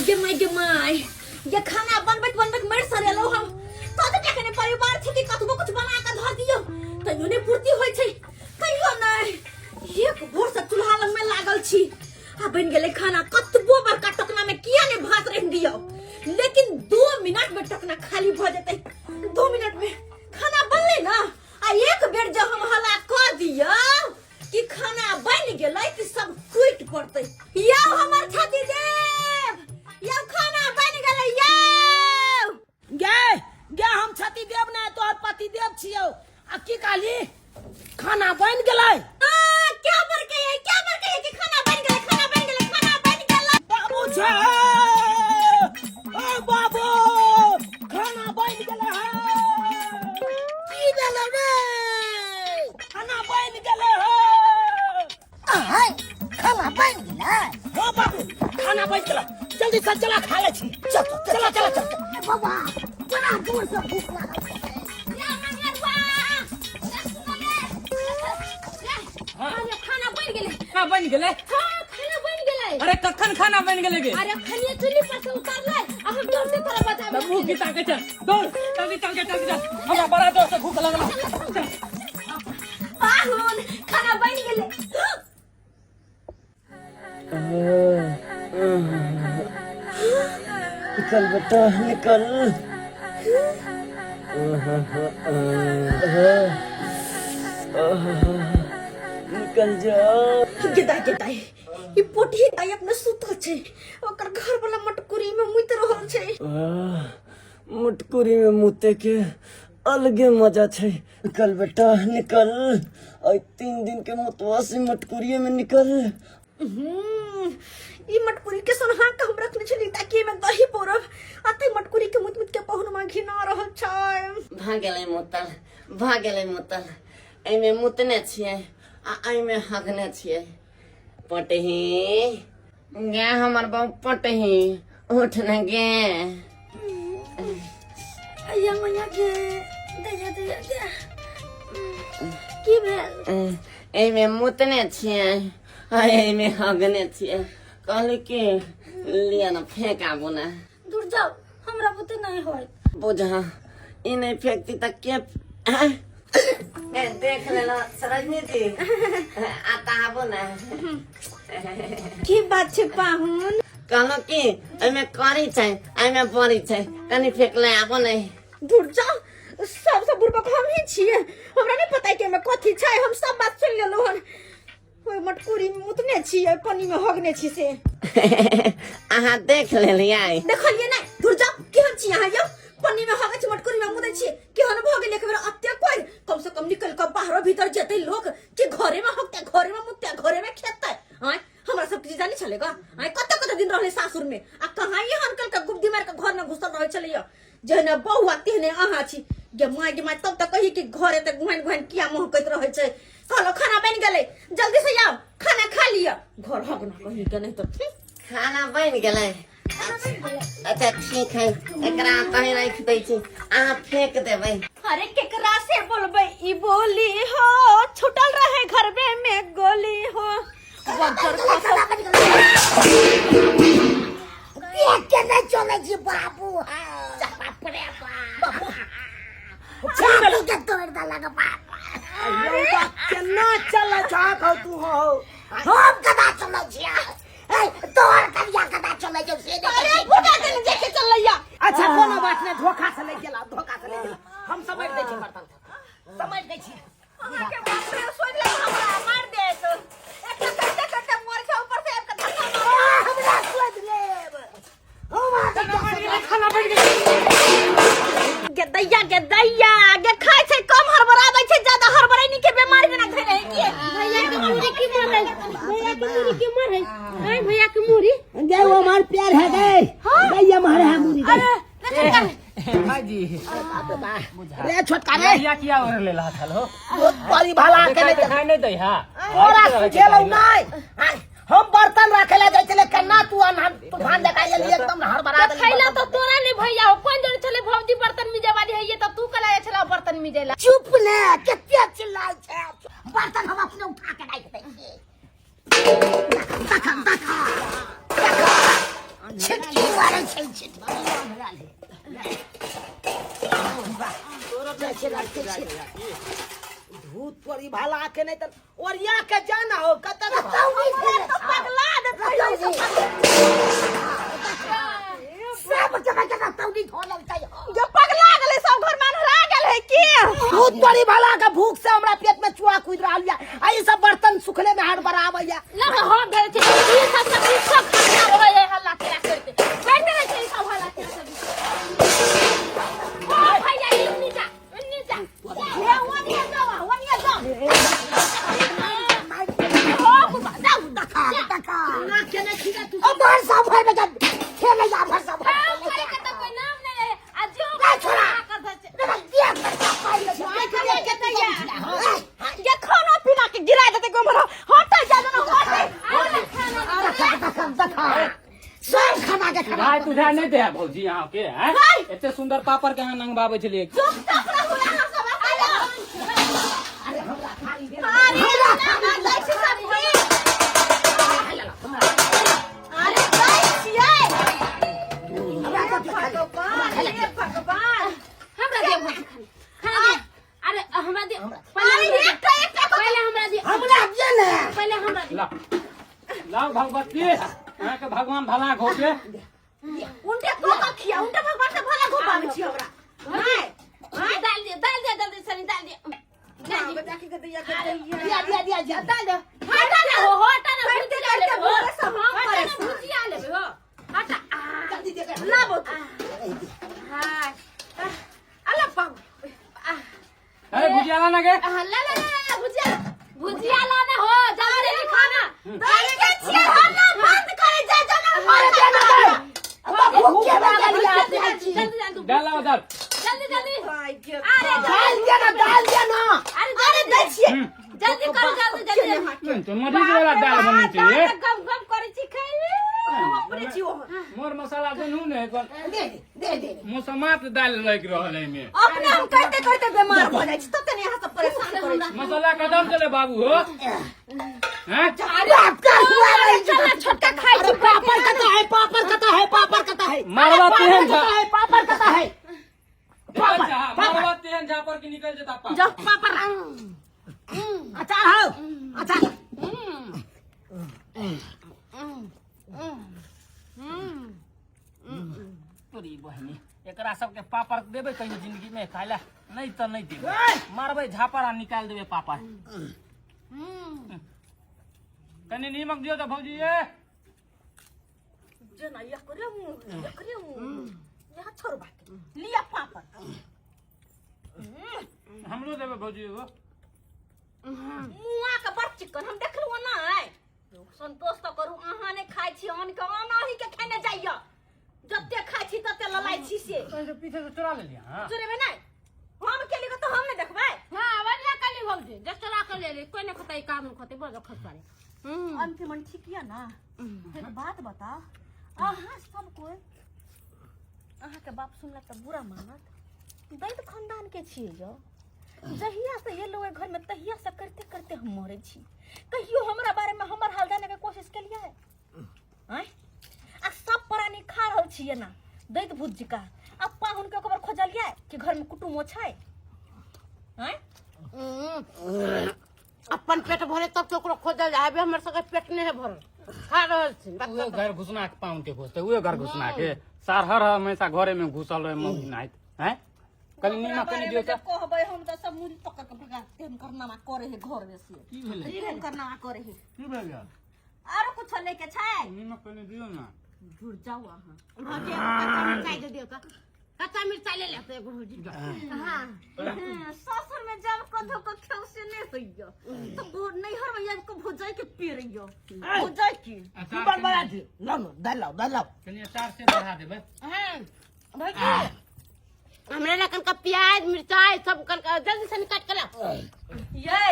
गे माय गे माय, ये खाना बनबैत बनबैत मरि सरेलौ हम। कत टका ने परिवार छै कि कतबो कुछ बना के धऽ दियौ तैयो नहि पूर्ति होइ छै, तैयो नहि। एक भोर से चूल्हा लग में लागल छी आ बनि गेलै खाना। कतबो बड़का टोकना में किया ने भात रख दियौ, लेकिन 2 मिनट में टोकना खाली भऽ जेतै। 2 मिनट में खाना बनलै ना, आ एक बेर जब हम हल्ला कऽ दियौ कि खाना बनि गेलै कि सब टूटि पड़तै। यौ हमर छाती देव, यौ खाना बनि गेलै यौ। गे गे, हम छाती देव ना, तोहर पति देव छियौ। आ की कहली, खाना बनि गेलै? आ, क्या बर के है, क्या बर के है कि खाना बनि गेलै, खाना बनि गेलै, खाना बनि गेलै। बाबू छै, ओ बाबू, खाना बनि गेलै है। की भेलै रे? खाना बनि गेलै है। आय, खाना बनि गेलै? हाँ बाबू, खाना बनि गेलै, जल्दी से चला, खा लै छी। चल चल। चला चला चल। बाबा, बड़ा जोर से भूख लागल छै। या मंगलवा, अरे खाना बनि गेलै। खाना बनि गेलै? हाँ, खाना बनि गेलै। अरे कखन खाना बनि गेलै गे? अरे खनिया चुल्ही पर से उतारलै आ हम दौड़ते तोरा बचाबै। भूख की ताके चल, दौड़ जल्दी, चल के चल चल, हमरा बड़ा जोर से भूख लगल। चल। पाहुन, खाना बनि गेलै। निकल बेटा निकल। निकल जा। गेदाइ गेदाइ, ई पोठी दाइ अपने सुतल छै, ओकर घर वाला मटकुरी में मुइत रहल छै। मटकुरी में मुते के अलगे मजा छै। निकल बेटा निकल, आई 3 दिन के मुतवा से मटकुरिये में निकल। ई मटकुरी के सोनहा के हम रखने छली ताकि एमे दही पौरब, आ ते मटकुरी के मुत मुत के पहुन में घिना रहल छै। भऽ गेलै मुतल, भऽ गेलै मुतल। एहिमे मुतने छियै आ एहिमे हगने छियै। पटही गे, हमर बहु पटही, उठ न गे। अय्या मैया गे, दैया दैया गे, की भेल? एहिमे मुतने छियै आ एहिमे हगने छियै। कहली कि लिअ ने, फेंक आबू ने। दूर जाओ, हमरा बुते नहीं होय। बुझ, ई नहीं फेंकती तऽ के आँय? ए, देख लेना सरोजनी जी, आता आबू ने। की बात छै पाहुन? कहलहुँ कि एहिमे करी छै, एहिमे बड़ी छै, कनि फेंकले आबू ने। दूर जाओ, सबसँ बुड़बक हम ही छियै। हमरा नहीं पता है कि एहिमे कथी छै। हम सब बात सुनि लेलहुँ हन। ओहि मटकुरी में मुतने छी, ओहि पानी में हगने छी से। अहाँ देख लेलियै? देखलियै नहि, दूर जाओ। केहन छी अहाँ यौ? पानी में हगै छी, मटकुरी में मुतै छी। केहन भऽ गेल एक बेर अते कोइ? कम से कम निकल कऽ बाहरो भीतर जेतै लोक कि घरे में हगतै, घरे में मुततै, घरे में खेतै? आँय, हमरा सब किछु जानी छलै गा? आँय, कते कते दिन रहलै सासुर में आ कहाँ ई हनकल के गुब्दी मारि के घर में घुसल रहै छलैया। जेहने बौआ तेहने अहाँ छी। गे माय गे माय, तब तऽ कही कि घर एते घुआनि घुआनि किया महकैत रहै छै। कहलो खाना बनि गेलै, जल्दी से आउ, खाना खा लिअ। घर हगना कही के नहीं तऽ। खाना बनि गेलै? अच्छा ठीक है, एकरा तही राखि दै छी, अहाँ फेंक देबै। अरे केकरा से बोलबै ई बोली हो, छुटल रहे घरबे में गोली हो। बज्जर खसल। देख के नहीं चले छी बाबू। बाप रे बाप, छाती के तोड़ देलक बाप। यौ बा, केना चलै छह कहू तू हो? हम कदा चलै छियै? ए, तोहर कनिया कदा चलै छौ से देखै अरे छी। फुटा देने देखे चलैया। अच्छा कोनो बात नहि, धोखा से लागि गेला, धोखा से लागि गेला। हम समझ दै छी, बर्तन समझ दै छी। अहाँके बाप रे, सोचि लेब हमरा मार देत। एकटा करते करते मर छै, ऊपर से आबि कऽ धक्का मार। आ, हमरा सोचि लेब। हम अहाँके खाना बनि गेलै। गे दैया गे दैया गे, खाय छै कम हड़बड़ाबै छै ज्यादा। हड़बड़ैनी के बीमारी जेना धरि है की? भैया के मुरी की मरे? भैया के मुरी की मरे? आय भैया के मुरी गे, वो हमार प्यार है गे, गैया मारे है मुरी गे। अरे रे छोटका। भाईजी। रे छोटका रे। या किया ओर ले रहा था लो? बहुत बड़ी भला के नहीं। देखाई नहीं दै हा। तोरा सुझेलौ नहीं। आय, हम बर्तन रखे ला जाइ छले, केना तू अनहन तूफान जकाँ एली, एकदम हड़बड़ा देली। खैला तो तोरा नहीं भैया हो, कोन जन छले भौजी बर्तन मिजे वाली है ये, तो तू कला छला बर्तन मिजेला। चुप ने, कते चिल्लाइ छै? बर्तन हम अपने उठा के राखि दै छियै। देख देख देख, छिटकी। छै छै जाइ छै राखै छै भूत तोरी भला के नहीं त ओरिया के जाना हो कत रतौनी तो पगला देत रतौनी सब जगह जगह तौनी धो लेलकै जो पगला गेलै सब घर में अन्हरा गेल है की भूत तोरी भला के भूख से हमरा पेट में चुआ कूद रहल या आ ई सब बर्तन सुखले में हाथ बराबर या लग हम भेल छै ई सब सब ई सब खाना रहै है हल्ला केला करते करते रहै छै ई सब हल्ला केला सब ओ भैया ई नीचा नीचा हे ओनिया जाओ ओनिया जाओ ओ बुबा जाओ देखा देखा ना के नहीं खिला तू ओ भर सब भर में जब खेले जा भर सब भर काम करे के तो कोई नाम नहीं रहे आ जो नहीं छोड़ा। कर दे छै। देखा दिया कर पाई के के तैया ये खाना पीना के गिरा देते गोमर हट जा ना हट देखा देखा देखा सब खाना के खाना भाई तुझा नहीं दे भौजी यहाँ के हैं एते सुंदर पापड़ के अहाँ नंगबाबै छलियै चुपचाप रहू अहाँ सब आयो अरे हमरा अरे दै छी सब्जी अरे दै छियै भगवान हे भगवान हमरा दे भौजी खाना खाना दे अरे हमरा दे पहले अरे हमरा दे एकटा एकटा पहले हमरा दे हमरा दिया ने पहले हमरा दे ला लाओ भगवती अहाँके भगवान भला घोटे उनटे को को खिया उनटे भगवान से भला घोपाबै छी हमरा नहीं दाल दे दाल दे जल्दी सनी दाल दे दाल बचा के दैया के दैया दिया दिया दिया दिया दाल दे हटा ना हो हटा ना करते भुजिया करते लेबे हो भूखे सब हम हटा ना परेशान। भुजिया लेबे हो हटा जल्दी दे दे लाबो हाय अला बाबू अरे भुजिया लाना के ला ला ला ला भुजिया भुजिया लाना हो जल्दी से खाना दै के छियै हम ना बंद करे जा जा ना अरे दे ना दे अब भूख के में जल्दी जा जल्दी जल्दी जल्दी दाल लाओ दाल जल्दी जल्दी अरे दाल दिया ना दाल दिया ना अरे अरे दै छियै जल्दी करो जल्दी जल्दी नहीं, तो मरीज वाला दाल बननी चाहिए गम गम करे छी खाई हम अपने छी ओहन मोर मसाला देनू ने एकर दे दे दे मौसमात दाल लागि रहल है एहिमे अपने हम करते करते बीमार हो जाइ छी तब तने यहाँ सब परेशान करै छी मसाला कदम चले बाबू हो हैं बाप का हुआ रही चल छोटका खाई छी पापड़ कता है पापड़ कता है पापड़ कता है मारवा तेहन कता है पापड़ कता है पापड़ मारवा तेहन झापर के निकल जेता पापड़ जा पापड़ अचार हो अचार तोरी बहिनी एकरा सबके पापड़ देबै कहियो जिंदगी में खाय ला नहीं तऽ नहीं देबै मारबै झापर आ निकालि देबै पापड़ कनि नीमक दियौ तऽ भौजी ये जेना एकरे मुँह एकरे मुँह यहाँ छोड़ बात लिया पापड़ हमरो देबै भौजी एगो मुआ के बड़ चिकन हम देखलहुँ नहि संतोष तऽ करू अहाँ नहि खाइ छी आन के आन अहीं के खेने जाइए जते खाइ छी तते ललाइ छी से तोहन पीछे से चोरा लेलियै हँ चोरेबै नहि हम केली तऽ हम नहि देखबै हां बढ़िया कली भौजी जस्ट चोरा के ले ले कोई नहीं खतै काम नहीं खतै बड़ खतै अंतिम मन ठीक यऽ ना एक बात बताओ अहाँ सब कोई अहाँके बाप सुनलक तऽ बुरा मानत दैत खानदान के छियै यौ जहिया से एलहुँ एहि घरमे तहिया से करते करते हम मरै छी कहियो हमरा बारेमे हमर हाल जाने के कोशिश केलियै आँय आ सब प्राणी खा रहल छियै ना दैत भूत जिका आ पाहुन के ओकर खोजलियै कि घरमे कुटुमो छै आँय अपन पेट भरे तब केकरो खोजल जाय अभी हमर सबके पेट नहीं है भरल खा रहल छी उहे घर घुसना के पाउन के खोजते उहे घर घुसना के सार हर हमेशा घरे में घुसल रहे मौगी नाहित हैं कनि नीमक कनि दियौ तऽ कहबै हम तऽ सब मुड़ी पकड़ के भगा तेहन करनामा करे है घर में से की भेलै तेहन करनामा करे है की भेलै आरो कुछ ले के छै नीमक कनि दियौ ना झुर जाओ अहाँ कच्चा मिरचाई दे दियौ तऽ कच्चा मिरचाई ले लेते एगो भौजी हाँ, ससुर में जब कधो को खेल से नहीं होइयो तो नैहर में जब को भुजाई के पीरइयो भुजाई की अचार बन बना दी लाओ ना दाल लाओ दाल लाओ कनि अचार से बढ़ा देबै हाँ भौजी हमरा लखन का प्याज मिरचाई सब कन जल्दी से काट के लाओ ये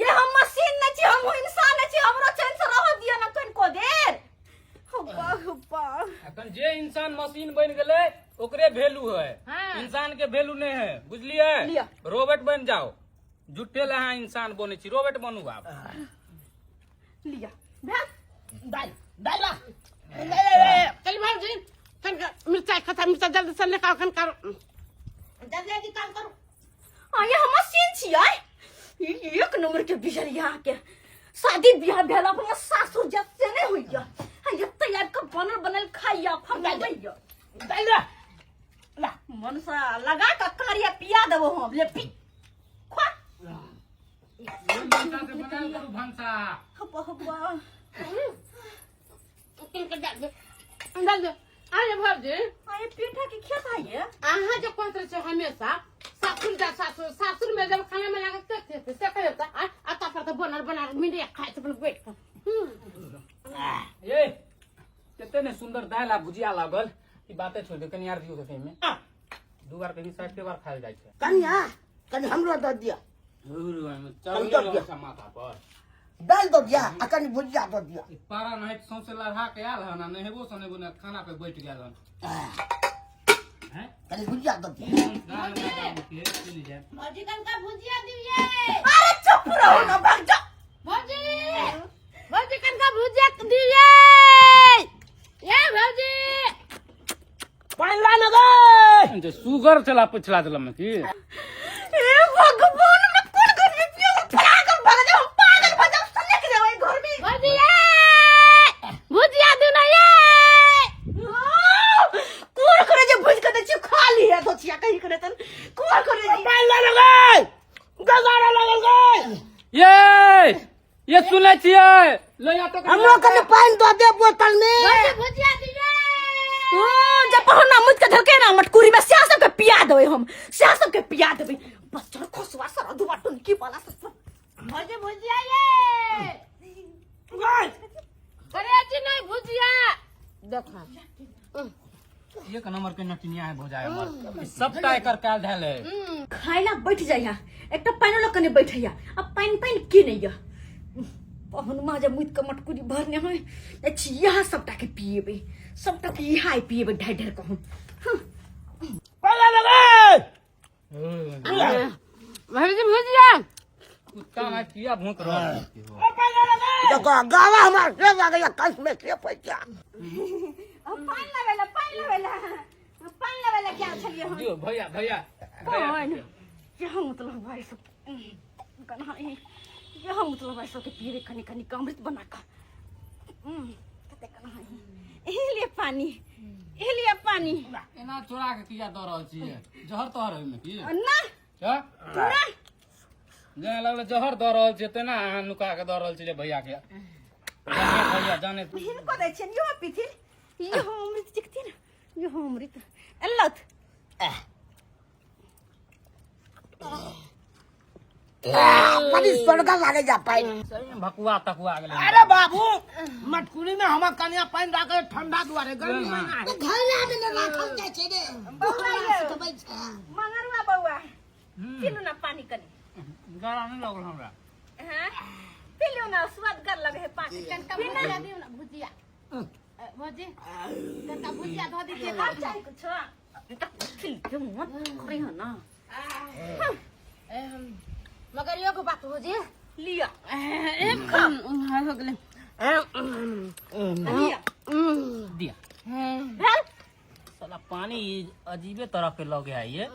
ये हम मशीन नहीं छी हम इंसान नहीं छी हमरो चैन से रह दियो ना कनको देर हुब्बा हुब्बा अखन जे इंसान मशीन बनि गेलै ओकरे वैल्यू है हाँ। इंसान के वैल्यू नहीं है बुझलियै लिअ। रोबोट बनि जाओ झूठे ला अहाँ इंसान बनै छी रोबोट बनू आब लिया भेल दाल दाल ला चल भौजी तन जल्दी से निकाल कन कर जल्दी जल्दी काम करू। आ ये हम मशीन छियै। ई एक नंबर के बिजरिया के शादी बियाह भेल अपना सासुर जब से नहीं होइया। आ एते आबि कऽ बनल बनल खाइया फमैया। दालि दे ला। मन से लगा कऽ कारिया पिया देबो हम। ले पी खा। भनसा से बनायल करू भनसा। हब्बा हब्बा। किनके डाल दे डाल दे। अरे भौजी आ ये पेठा के खेत है ये। अहाँ जो कहते रहे छो हमेशा सासुर जा सासुर सासुर में जब खाना में लागत थे से कहे होता आ आता पर तो बनल बनल मिले खाए तो अपन बैठ के। ए कते ने सुंदर दालि आ भुजिया लागल ई बाते छोड़ दे कनी आर दियो के में। दू बार कहीं साठ के बार खायल जाइ छै। कनिया कनि हमरो दऽ दिअ। चल दऽ दिअ। माथा पर दालि दऽ दिअ आ कनि भुजिया दऽ दिअ। ई पारा नहीं सौंसे लढ़ा के आयल हन आ नहेबो सोनेबो ने खाना पे बैठ गेल हन। हैं? कनि भुजिया दऽ दिअ। दालि में दालि के चलि जाए। भौजी कनका भुजिया दिए। अरे चुप रहो ना भाग जा। भौजी भौजी कनका भुजिया दिए। ए भौजी पानि ला न गै। जे सुगर चला पिछला दिल में की। ए भगवान हमरा कोन घर में पियो पागल भग जाओ पागल भग जाओ सुनने के जाओ घर में। भौजी ए भुजिया दू ना ये। कोन करे जे भुज के दै छी खा ली है दोचिया कहीं करे तन कोन करे जे। पानि ला न गै। गजारा लागल गै। ये ये सुनै छियै ले आ तो हमरो कनि पानि दऽ दे बोतल में। भौजी भुजिया दिए। हाँ, जब पहुना मुझ के धरके ना मटकुरी में स्या सबके पिया देबै हम स्या सबके पिया देबै बच्चर खोसवा सर दुआ टुनकी वाला सब। भौजी भुजिया ये। अरे जी नहीं भुजिया देखो एक नंबर के नटिनिया है भौजाई हमर। ई सबटा एकर काल धैल है। खाइला बैठ जाइया एकटा पानि लऽ कने बैठैया आ पानि पानि के नहीं या पहुनमा जब मुद के मटकुरी भरने है अच्छी यहाँ सबटा के पिएबै सबटा के यहाँ पिएबै ढाई ढाई कहूँ। पानि ला न गै। भौजी भुजिया। कुत्ता में किया भूख रहल छै। देखो गावा हमार से लागैया कस में से पैसा। पानि लबेला पानि लबेला पानि लबेला क्या छलियै हम। दियौ भैया भैया। पानि यहाँ मतलब भाई सब कन्हा यहाँ मतलब भाई सबके पिएबै कनि कनि के अमृत बना कऽ। कते कन्हा एही लिए पानी एही लिए पानी। एना चोरा के किया दऽ रहल छियै जहर तोहर ओहिमे की? ना। हँ? ना। जेना लगलै जहर दऽ रहल छियै तेना अहाँ नुका के दऽ रहल छियै जे भैया के। जाने भैया जाने। हिनको दै छियनि इहो पीथिन इहो अमृत चिखथिन इहो अमृत एलथ। बड़ी स्वर्ग लागे जा पानि। सही में भकुआ तकुआ गेलै। अरे बाबू मटकुरी में हमर कनिया पानि राखल ठंडा दुआरे गर्मी महीना है। घैला में ने राखल जाइ छै रे। बौआ यौ। सुतबै छै। मंगरुआ बौआ पीलू ना पानी कनी। गला नहीं लगल हमरा। हाँ पीलू ना स्वाद कर लगे है पानी। कनका भुजिया दियौ ना भुजिया। भौजी कनका भुजिया धऽ दितियै। और चाही कुछो? त मत करे है ना। मगर एगो बात भौजी लिया। हो गेलै। लिया। दिया। भेल? साला पानी अजीबे तरह के लगे है ये।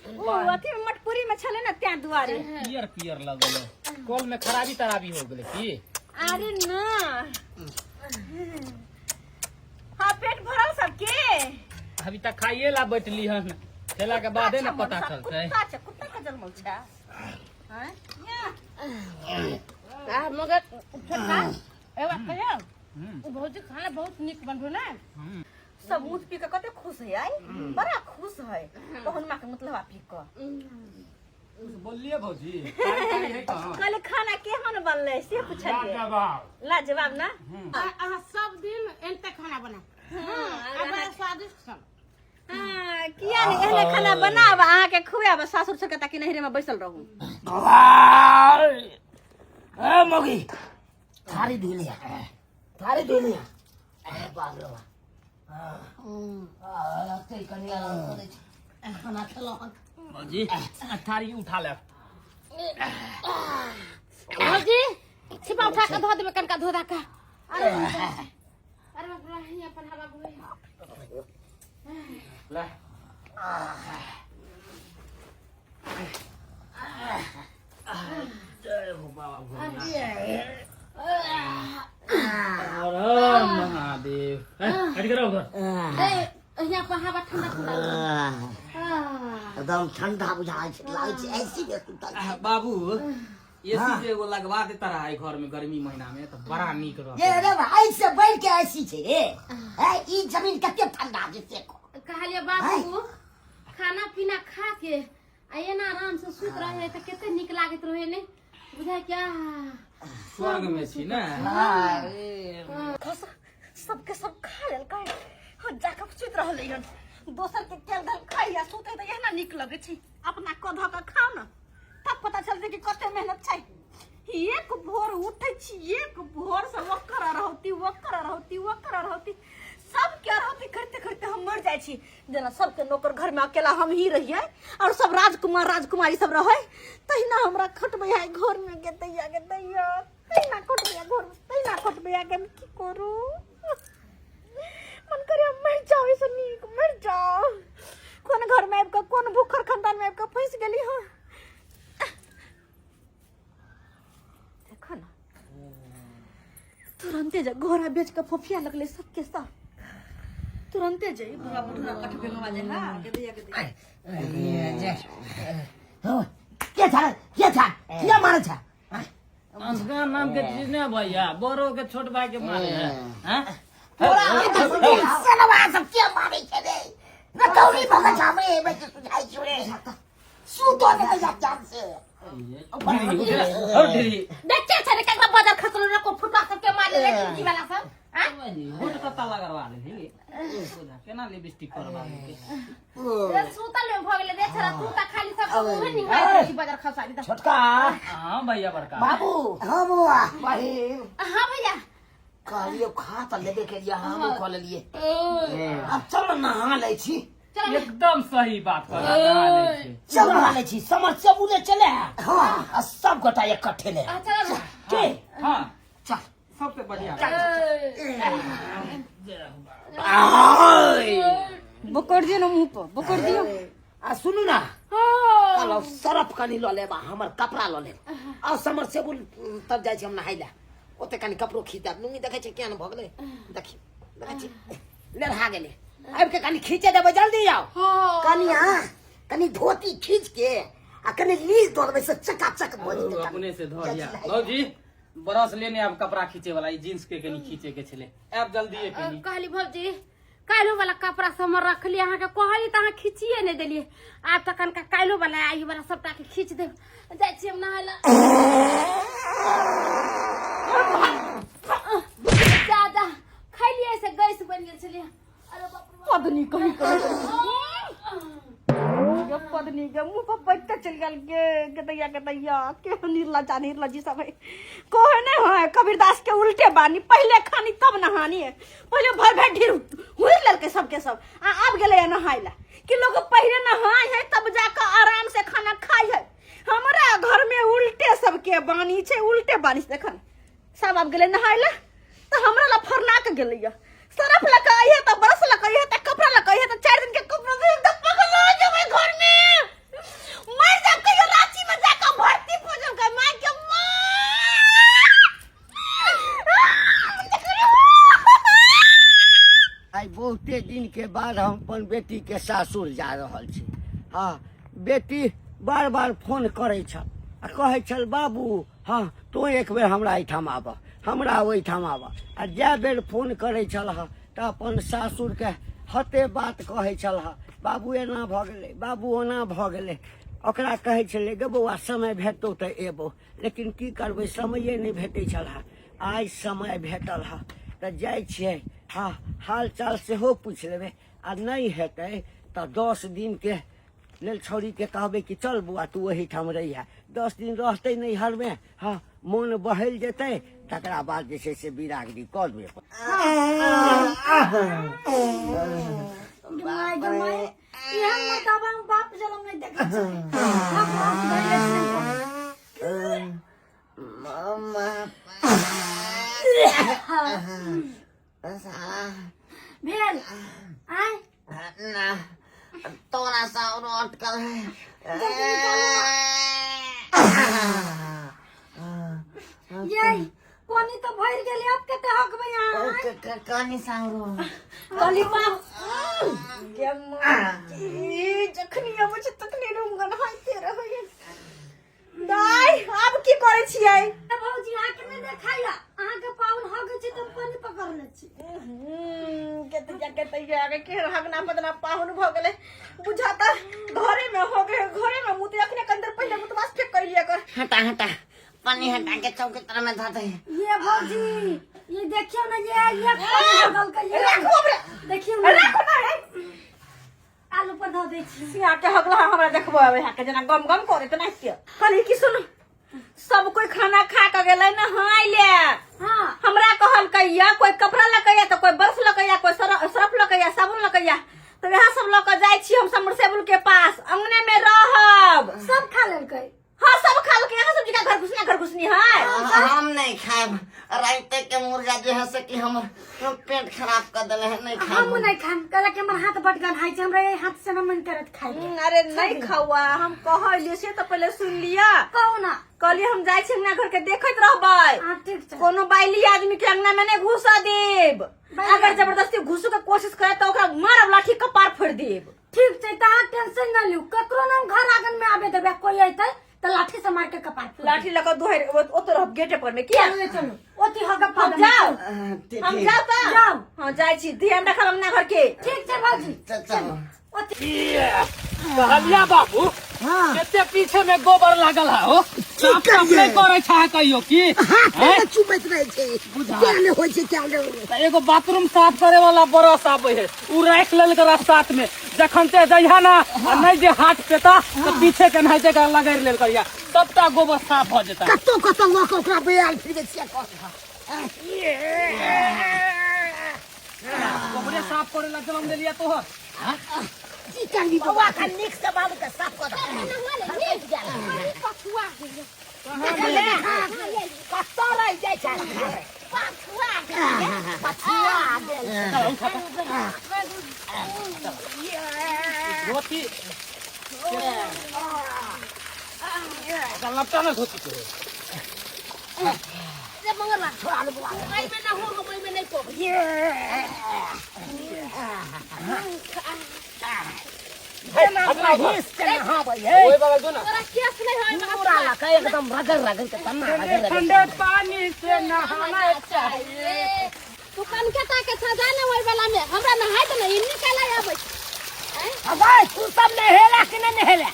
ओ अथी में मटकुरी में छले ना त्या दुआरे। पियर पियर लगल है। कल में खराबी तराबी हो गेलै की? अरे ना। हाँ पेट भरल सबके। अभी तक खाइए ला बैठली हन खेला के बादे ना पता चलतै। कुत्ता छै कुत्ता के जन्मल छै। हैं? आ मगर छोटका ए बात कहियौ भौजी खाना बहुत नीक बनबो ने। सब मुँह पी के कते खुश है आई बड़ा खुश है पहुनमा के मतलब आ पी के। कुछ बोलिए भौजी। कारी है कहाँ? कल खाना केहन बनलै से पुछलियै। लाजवाब। लाजवाब ना? अहाँ सब दिन एनते खाना बनाउ। आ बड़ा स्वादिष्ट सब। हाँ, किया नहीं एहने खाना बनाब अहाँके खुआब सासुर छोड़ के ताकि नैहरे में बैसल रहू। ए मौगी थारी धो लिया थारी धो लिया। अरे बाप रे बाप। कनिया खाना खेलौ हन। भौजी थारी उठा ले। भौजी छिपा उठा के धो देबै कनका धो दा के। अरे अरे बाप रे, हियां पर हवा बहै। ले जय हो बाबा भोलेनाथ। हर हर महादेव। ए, हट करो उधर। ए यहाँ पर हवा ठंडा ठंडा। एकदम ठंडा बुझाइ छै, लागै छै ऐसी में सुतल आह, बाबू एसी जे एगो लगवा देता रहा है घर में गर्मी महीना में तो बड़ा नीक रहता। ये रे भाई से बढ़ के ऐसी छै रे। ए ई जमीन कते ठंडा छै से कह। कहलिए बाबू खाना पीना खा के आ एना आराम से सुत रहे तऽ कते नीक लागैत रहे ने बुझाय क्या स्वर्ग में छी ने। खस सबके सब खा लेलकै। हाँ, जाकऽ सुति रहलै हन। दोसर के तेल धल खाइ आ सुतै तऽ एहिना नीक लगै छै। अपना कऽ धऽ कऽ खाउ ने तब पता चलतै कि कते मेहनत छै। एक भोर उठै छी, एक भोर से ओकर रहौती ओकर रहौती ओकर रहौती सबके अरहौती करते करते हम मर जाइ छी। जेना सबके नौकर घर में अकेला हम ही रहियै और सब राजकुमार राजकुमारी सब रहै तहिना हमरा खटबै है घर में गे दैया गे दैया, तहिना खटबै है घर में, तहिना खटबै है गे। हम की करू, मन करे हम मर जाओ, ऐसे नीक मर जाओ। कोन घर में आबि कऽ, कोन भूखर खानदान में आबि कऽ फंसि गेली हँ। देखो ना तुरंते जे घोड़ा बेच के फोफिया लगले सबके सब तुरंते जे बुढ़ा बुढ़ा कटबे वाले हा के दैया के दैया। के छ के छ किया मारे छ? अंशका नाम के चीज नहीं भैया, बड़ो के छोट भाई के मारे है। हैं? तोरा सलवा सब के मारे छ रे? रतौनी भगत हमरे एबे के सुझाई छु रे। सुतो नहीं जा चांद से। और ढेरी देख के छै रे केकरा बाजार खसलो रे को फुटवा सब के मारे रे की वाला सब। होठ कत्ता लगवा लेली केना लिपस्टिक करवा लेली? रे सुतल में भ गेले रे छरा, तू त खाली सब उहे निहाय छी बाजार खसाली त। छोटका। हाँ भैया बड़का बाबू। हाँ बुआ। बहिन। हाँ भैया। कहलिए खा त लेबे के लिए, हमहूँ खा लेलिए। अब चल नहा लै छी। एकदम सही बात कर रहा है। चल नहा लै छी, समर से चले है। हाँ। आ सब गोटा इकट्ठे ले। चल। के? हाँ। चल। सबसे बढ़िया। बकड़ दियो ना मुंह पर, बकड़ दियो। आ सुनू ना, कहलहुँ सरफ कनी लऽ लेब आ हमर कपड़ा लऽ लेब। आ समर से तब जाइ छी हम नहाय लए, ओते कनी कपड़ो खींच देब। लुंगी देखै छै केहन भऽ गेलै, देखी देखै छी लेढ़ा गेलै। आबि के कनी खींचे देबै, जल्दी आउ। कनी हाँ कनी धोती खींच के आ कनी लील दऽ देबै से चकाचक भऽ जेतै। अपने से धो लिया। भौजी ब्रश लेने आब कपड़ा खींचे वाला, ई जींस के कनी खींचे के छले, आब जल्दी कनी। कहली भौजी काल्हो वाला कपड़ा सब हम रखलिए, अहाँके कहली तऽ अहाँ खींचिए नहि देलिए। आब तऽ कनका काल्हो वाला आइ वाला सबटा के खींच देब। जाइ छी हम नहाय लए। ज्यादा खैलिए से गैस बनि गेल छलिए। अरे बाप रे बाप। पदनी कहीं कहीं गे पदनी गे मुंह पर बैठ के चल गेल गे गदैया गदैया के निर्लजा निर्लजी सब है। कोहे नहीं है कबीरदास के उल्टे बानी, पहले खानी तब नहानी है। पहले भर भर ढेर हुई ललके सबके सब आ आब गेले है नहाय ला कि लोग पहले नहाय है तब जाकर आराम से खाना खाय है। हमरा घर में उल्टे सबके बानी छे, उल्टे बानी छे। देखन सब आब गेले नहाय ला तो हमरा ला फरना के गेले है। सरफ लकाई है तो ब्रश लकाई है तो कपड़ा लकाई है तो 4 दिन के कपड़ा दे तो पगला जेबै घर में मर जाब कहियो रांची में जाकर भर्ती हो जाब का मां के मां। आइ बहुते दिन के बाद हम अपन बेटी के सासुर जा रहल छी। हाँ बेटी बार बार फोन करै छल आ कहै छल बाबू हाँ तू एक बेर हमरा एहिठाम आबह, हमरा ओहिठाम आबह। आ जए बेर फोन करै छल हँ तऽ अपन सासुरके हते बात कहै छल हँ, बाबू एना भऽ गेलै, बाबू ओना भऽ गेलै। ओकरा कहै छलै गे बौआ समय भेटतौ तऽ एबौ, लेकिन की करबै समये नहि भेटै छल हँ। आइ समय भेटल हँ तऽ जाइ छियै, हाँ हाल चाल सेहो पूछि लेबै आ नहि हेतै तऽ 10 दिनके लेल छौड़ीके कहबै कि चल बौआ तू ओहिठाम रहिहे, 10 दिन रहतै नैहरमे, हाँ मोन बहलि जेतै, तकरा बाद जे छै से बिरागरी कऽ देबै। My गे my, एहन मर्दाबा हम बाप जनम नहि देखै छी। हम बाप धैले छी। मम्मा भेल आय ना तोरा सा और अटकल है। ये पानी तो भर गेलै, अब कते हकबै अहाँ? कनी साउरो। कहली बाप गे माँ, जखनी अबै छै तखनी रूम गन्हाइते रहैए। दाइ, आब की करै छियै? भौजी, अहाँके नहि देखाइया, अहाँके पाहुन हगै छै तऽ हम पानि पकड़ने छी। केते जा केते आगे के हगना बदना पाहुन भऽ गेलै। बुझाता घरे में हो गए, घरे में मुते। अखने कंदर पहिले मुतवास फेक कैलिए कर। हटा हटा, पानी हटा के चौकी तरह में धऽ दे। ये भौजी, ये देखियौ ने, ये पानि हगल के ये। राखू हमरा। देखियौ ने। राखू ना रे। आलू पर धऽ दै छी। सिया के हगला हमरा देखबो आबै के जेना गम गम करे त नहीं के। कहली कि सुन, सब कोई खाना खा के गेलै ना हाय ले। हाँ। हमरा कहलकैया कोई कपड़ा लकैया तो कोई बर्फ लकैया, कोई सरफ लकैया, साबुन लकैया, तो वएह सब लऽ के जाइ छी हम समरसेबुल के पास, अंगने में रहब। सब खा लेलकै? हाँ, सब खा लेलकै। यहाँ सब जगह घर घुसना घर घुसनी है। हम नहीं खाएब, राइते के मुर्गा जे है से कि हमर पेट खराब कर देले है, नहीं खाएब। हमहूँ नहीं खाएब, कहलक कि हमर हाथ बड गन्हाइ छै, हमरा एहि हाथ से न मन करत खाइ के। अरे नहीं खावा, हम कहलिए से तो पहले सुन लिया। कहू ना। कहलिए हम जाइ छी अंगना घर के देखैत रहबै। हाँ, ठीक छै। कोनो बाइली आदमी के अंगना में नहीं घुसा देब। अगर जबरदस्ती घुसू के कोशिश करे तो ओकरा मारब लाठी, कपार फोड़ देब। ठीक छै, तऽ अहाँ टेंशन न लिउ, ककरो न हम घर आंगन में आबे देबै। कोई अयतै तऽ लाठी से मार के कपार फोड़ देब। लाठी लगा दुहर ओतो रहब गेटे पर में किया? चलू चलू, ओती हगब। हम जाओ। ठीक। हम जाओ तऽ। जाओ। हाँ, जाइ छी, ध्यान रखब अंगना घर के। ठीक छै भौजी। चलो। कहलिया बाबू, कते पीछे में गोबर लागल है हो, साफ साफ नहीं करे छा कहियो की? हैं? चुमैत रहै छै, क्या ने होइ छै, क्या ने होइ छै। तऽ एगो बाथरूम साफ करे वाला ब्रश आबै है, उ राखि लेल करा साथ में। जखन ते जइहा ना आ नहीं जे हाथ पेता तऽ पीछे के नहाइते के लगड़ लेल करिया, सबटा गोबर साफ भऽ जेता। कतौ कतौ लऽ कऽ ओकरा बेयाल फिरबै छियै कर। गोबरे साफ करे ला जन्म देलिया तोहर। की करबी बौआ, का नीक से बाबू के साफ कऽ दे। पछुआ गेल। कतौ रहि जाइ छै, पछुआ गेल। पछुआ गेल। धोती लपटा ना धोती के। रे मंगरवा, एहिमे ना हो, हम एहिमे नहि पबै। हिस के नहाबै है। ओए बाबा, जो ना। तोरा केस नहि है एहिमे। पूरा लका एकदम रगड़ रगड़ के तन्ना रगड़ रगड़। ठंडे पानी से नहाना चाहिए। तू कनके ताके छा, जा ने ओहि वाला में, हमरा नहाय दे ने, ई निकाले आबै। अबे तू सब नहेला कि नहीं नहेला?